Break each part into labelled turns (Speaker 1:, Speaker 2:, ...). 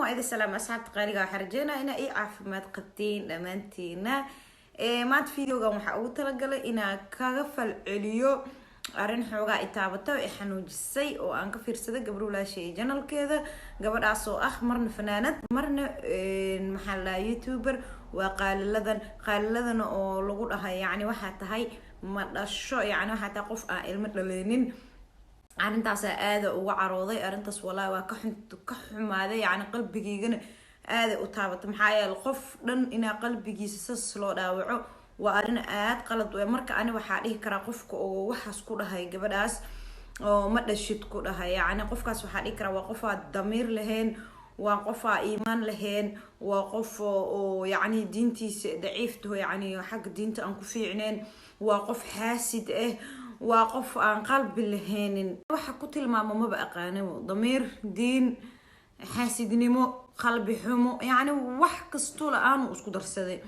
Speaker 1: Waa idin salaam, asxaabta qaaliga. Waxaan rajeynaa inaa ii caafimaad qabtiin dhammaantiina. Maanta videogan waxaa ugu talagalay inaan kaga falceliyo arrin xoogaa itaabatay oo i xanuujisay oo aan ka fiirsaday gabadh walaashay channelkeeda. Gabadhaas oo ah marna fanaanad, marna, maxaa la dhahaa, YouTuber. Waa Qaaliladan. Qaaliladana oo lagu dhahay, yacni, waxaa tahay ma dhasho, yacni waxaa tahay qof aan ilmo dhaleynin. Arrintaasaa aada uga carooday. Arrintaas walaahi waa ka xun, ka xumaaday, yacni qalbigeygana aaday u taabatay. Maxaa yeele, qof dhan inaa qalbigiisa sas loo dhaawaco waa arrin aad qalad u. Marka ani waxaa dhihi karaa, qofka oo waxaas ku dhahay gabadhaas oo "ma dhashid" ku dhahay, yacni qofkaas waxaa dhihi karaa waa qof aad damiir lahayn, waa qof aa iimaan lahayn, waa qof oo yacni diintiisa daciiftaho, yacni xagga diinta aan ku fiicneen, waa qof xaasid ah, waa qof aan qalbi lahaynin. Waxa ku tilmaamo maba aqaanimo: damiir, diin, xaasidnimo, qalbi xumo, yacni wax kastoo la-aanu isku darsaday.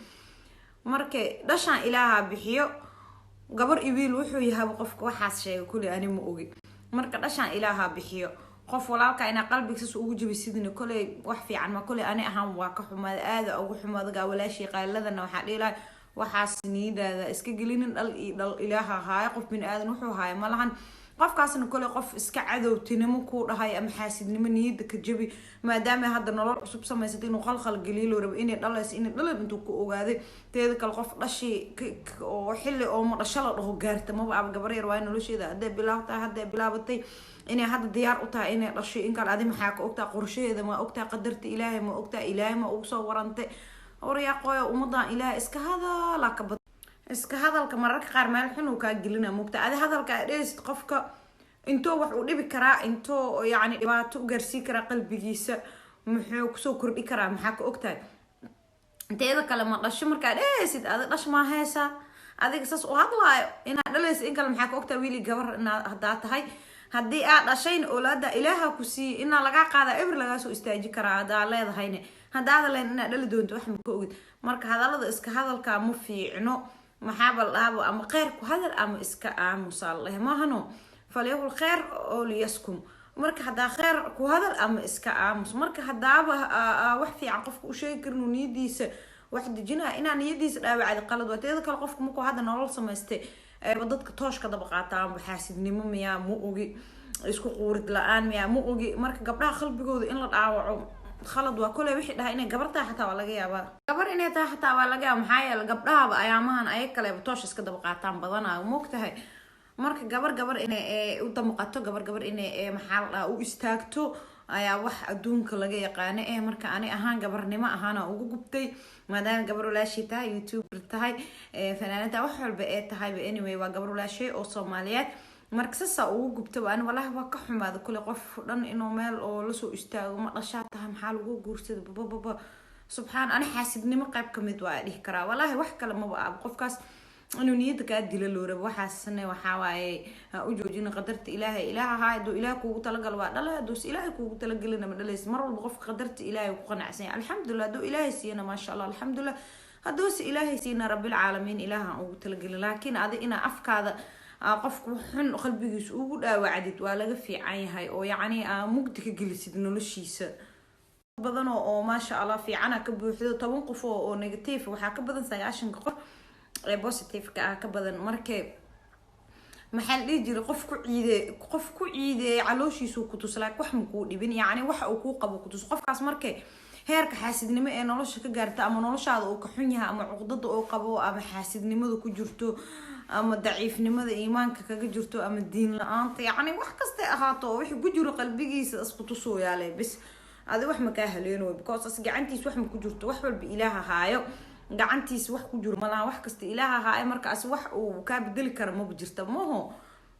Speaker 1: Marka dhashaan Ilaaha bixiyo, gabar iyo wiil wuxuu yahaba qofka waxaas sheegay kulli ani ma ogi. Marka dhashaan Ilaaha bixiyo. Qof walaalka inaa qalbiga sas ugu jabisidna koley wax fiican ma. Koley ani ahaan waa ka xumaada, aada ugu xumaada gaa walaashii Qaaliladana. Waxaa dhihi lahay, waxaas niidaada iska gelinin. Dhal iyo dhal Ilaaha haayo, qof bini aadan wuxuu haayo ma lahan. Qofkaasna kole qof iska cadowtinimo kuu dhahay ama xaasidnimo niyada ka jabi, maadaama hadda nolol cusub samaysatay, inuu qalqal geliyo loo rabo, inay dhalayso, inay dhalan intuu ku ogaaday. Teeda kale, qof dhashii oo xilli oo ma dhasho la dhaho gaarta maba aba. Gabar yar waay, nolosheeda hadday bilaabtahay, hadday bilaabatay, inay hadda diyaar u tahay inay dhashay in kale adi maxaa ka ogtaa? Qorshaheeda ma ogtaa? Qadarta Ilaahay ma ogtaa? Ilaahay ma ugu soo warantay? Waryaaqooya, ummadan Ilaahay, iska hadala ka bad. Iska hadalka mararka qaar meel xun uu kaa gelina, mugta adi hadalka aad dhehaysid qofka intoo wax uu dhibi karaa, intoo yacni dhibaato u gaarsiin karaa qalbigiisa, muxuu kusoo kordhi karaa, maxaa ka ogtahay? Teeda kale, ma dhasho markaa dhehaysid, adi dhash maa heesaa? Adiga saas u hadlaayo inaad dhalaysid in kale maxaa ka ogtahay? Wiili gabar inaad haddaa tahay, haddii aad dhashayn, oolaada Ilaaha ku siiyey, inaa lagaa qaadaa, eber lagaa soo istaaji karaa haddaa leedahayne. Haddaada leen inaad dhali doonto, wax ma ka ogid. Marka hadalada iska hadalka ma fiicno. Maxaaba la dhahaaba, ama kheyr ku hadal ama iska aamusaa la dhahay maahano. فليقل خير أو ليصمت. Marka haddaa kheyr ku hadal ama iska aamus. Marka haddaaba wax fiican qofka u sheegi karin, uu niyadiisa wax dejinaya, inaa niyadiisa dhaawacda qalad waa. Teeda kale, qofka markuu hadda nolol samaystay eeba dadka tooshka daba qaataan. Xaasidnimo miyaa? Ma ogi. Isku quurid la-aan miyaa? Ma ogi. Marka gabdhaha qalbigooda in la dhaawaco khalad waa. Koley wixii dhahay inay gabar tahay xataa waa laga yaabaa, gabar inay tahay xataa waa laga yaaba. Maxaa yeele, gabdhahaba ayaamahan ayag kaleba toosh iska daba qaataan badanaa, moogtahay. Marka gabar gabar inay u damqato, gabar gabar inay, maxaa la dhahaa, u istaagto ayaa wax adduunka laga yaqaano eh. Marka ani ahaan gabarnimo ahaana ugu gubtay, maadaama gabar walaashii tahay, YouTuber tahay, fanaanada, wax walba ee tahayba. Anyway, waa gabar walaashay oo Soomaaliyeed. Marka sasaa ugu gubtaba ani walahi waa ka xumaada. Kule qof dhan inuu meel oo lasoo istaago, "Ma dhashaa tahay? Maxaa lagu guursada?" Babababa, subxaan. Ani xaasidnimo qayb kamid waa dhihi karaa, walaahi wax kale maba aaba. Qofkaas inuu niyadda kaa dilo loo rabo. Waxaasna waxaa waaye ha u joojina. Qadarta Ilaahay Ilaah ahaa. Hadduu Ilaah kuugu talagalo waa dhalay, hadduuse Ilaahay kuugu talagelina ma dhalaysa. Mar walba qofka qadarta Ilaahay ku qanacsan yahay, alxamdulilah. Hadduu Ilaahay siiyana, maasha Allah, alxamdulilah. Hadduuse Ilaahay siina, Rabbilcaalamiin, Ilaahan ugu talagelin. Laakiin adi inaa afkaada qofku xun qalbigiisa ugu dhaawacdid waa laga fiican yahay, oo yacni aa mugdi ka gelisid noloshiisa. Badan oo maasha Allah fiicana ka buuxdo 10 qof oo negative, waxaa ka badan 90-ka qof ee positive-ka ah ka badan. Marka maxaa la dhihi jiray, qof ku ciide, qof ku ciideey calooshiisu ku tus, laakiin wax ma kuu dhibin, yacni waxa uu kuu qabo kutus. Qofkaas markay heerka xaasidnimo ee nolosha ka gaarta, ama noloshaada uu ka xun yahay, ama cuqdada uu qabo, ama xaasidnimada ku jirto, ama daciifnimada iimaanka kaga jirto, ama diin la-aanta, yacni wax kastay ahaato oo wixii ku jiro qalbigiisa isku tusooyaale bis. Adi wax ma kaa haleenooy, because as gacantiis wax ma ku jirto. Wax walba Ilaaha haayo, gacantiis wax ku jiro malaha, wax kasta Ilaaha haayo. Markaas wax uu kaa bedeli kara maba jirta maho.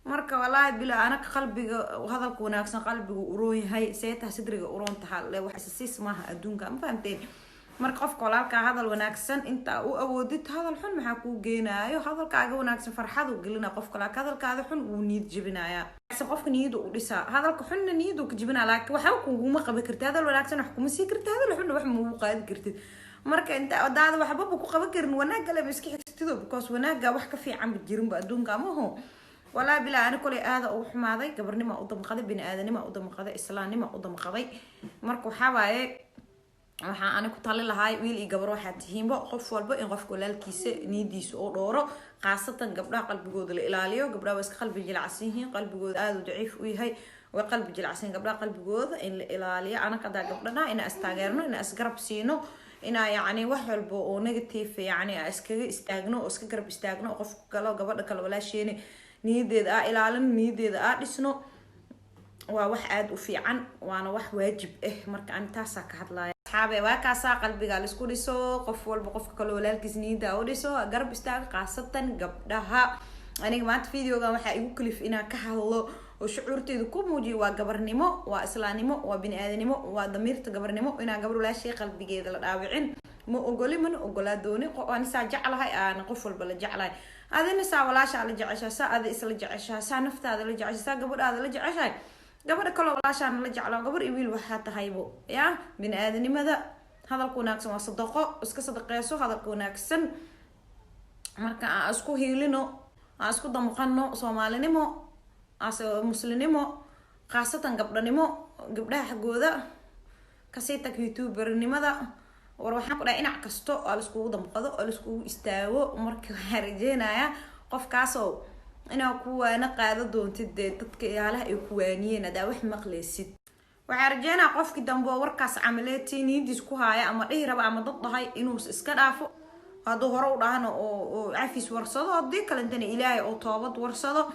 Speaker 1: Marka walaahi bila anaka qalbiga, hadalka wanaagsan qalbiga uroon yahay, seetaha sidriga uroon taha le, wax isasiis maaha adduunka, ma fahamteen? Marka qofka walaalkaa hadal wanaagsan inta u awoodid. Hadal xun maxaa kuu geenaayo? Hadalkaaga wanaagsan farxadu gelina qofka, laakiin hadalkaada xun wuu niyad jebinayaa. Qofka niyadu u dhisaa, hadalka xunna niyadu ka jebinaa, laakiin waxba kuguma qaban kartid. Hadal wanaagsan wax kuma sii kartid, hadal xunna wax maugu qaadi kartid. Marka inta adaada waxbaba ku qaban karin, wanaag galeba iska xigtido, because wanaaga wax ka fiican ba jirinba adduunka amaho. Walaa bilaa, ani kolay aada ugu xumaaday. Gabarnima u damqaday, bini aadanima u damqaday, islaamnima u damqaday. Marka waxaa waaye Waxaan ani ku tali lahay, wiil iyo gabar waxaa tihiinba, qof walba in qofka walaalkiisa niyadiisa oo dhooro, khaasatan gabdhaha qalbigooda la ilaaliyo. Gabdhaha waa iska qalbi jilacsan yihiin, qalbigooda aada u daciif u yahay, way qalbi jilacsan. Gabdhaha qalbigooda in la ilaaliyo. Anaka hadaa gabdhana inaa istaageerno, inaa isgarab siino, inaa yacni wax walba oo negative yacni iskaga istaagno oo iska garab istaagno, oo qofka kale, gabadha kale walaasheeni, niyadeeda aa ilaalino, niyadeeda aa dhisno, waa wax aada u fiican, waana wax waajib ah. Marka ani taasaa ka hadlaya, asxaabe. Waa kaasaa, qalbiga laisku dhiso, qof walba qofka kale walaalkiis niyada u dhiso, garab istaago, khaasatan gabdhaha. Aniga maanta videogan waxaa igu kalif inaan ka hadlo oo shucuurteyda ku muujiyo waa gabarnimo, waa islaamnimo, waa bini-aadanimo, waa damiirta gabarnimo. Inaan gabar walaashay qalbigeeda la dhaawicin ma ogoli, mana ogolaa dooni. Ani saa jeclahay, aan qof walba la jeclahay. Adina saa walaashaa la jeceshahay, saa adi isla jeceshahay, saa naftaada la jeceshahay, saa gabadhaada la jeceshahay, gabadha kaloo walaashaana la jeclaa. Gabar iyo wiil waxaa tahaybo ya bini-aadanimada, hadalka wanaagsan waa sadaqo, iska sadaqeyso hadalka wanaagsan. Marka aan isku hiilino, aan isku damqano, soomaalinimo, muslinimo, khaasatan gabdhanimo, gabdhaha xaggooda kasii tag, youtubernimada. War waxaan ku dhahay, dhinac kasto oo laiskugu damqado oo laiskugu istaago. Marka waxaan rajeynayaa qofkaasoo inaa kuwaana qaado doontid, dee dadka yaalaha ay kuwaaniyeen hadaa wax maqleysid. Waxaa rajeynaya qofkii dambe oo warkaas camaleeti niyadiis ku haaya ama dhihi raba ama dad dhahay inuus iska dhaafo. Hadduu hore u dhahana oo cafis warsado, haddii kalentana Ilaahay oo toobad warsado.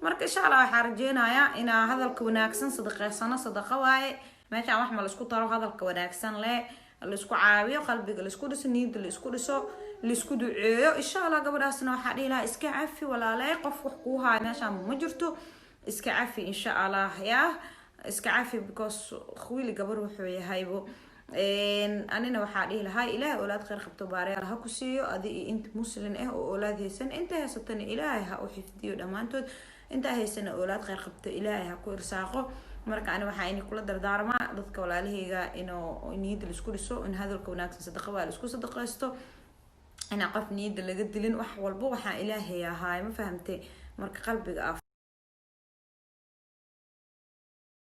Speaker 1: Marka insha Allah waxaa rajeynayaa inaa hadalka wanaagsan sadaqeysano, sadaqa waaye. Meeshaan wax ma laisku taro, hadalka wanaagsan le laisku caawiyo, qalbiga laisku dhiso, niyada laisku dhiso, laisku duceeyo insha Allah. Gabadhaasna waxaa dhihi lahaa, iska cafi walaaley, qof wax kuu haayo meeshaan ma jirto, iska cafi insha Allah. Yaa iska cafi, because wiili gabar wuxuu yahaybo. Anina waxaa dhihi lahaa, Ilaahay oolaad kheyr qabto baarayaal ha ku siiyo, adi iyo inta muslin ah oo oolaad haysan. Inta haysatana Ilaahay ha u xifdiyo dhammaantood, intaa haysana oolaad kheyr qabto Ilaahay ha ku irsaaqo. Marka ani waxaa ini kula dardaarmaa dadka walaalahayga inuu niyadda laisku dhiso, in hadalka wanaagsan sadaqa waa laisku sadaqaysto, inaan qof niyadda laga dilin. Wax walba waxaa Ilaahay ahaay, ma fahamtay? Marka qalbiga ah.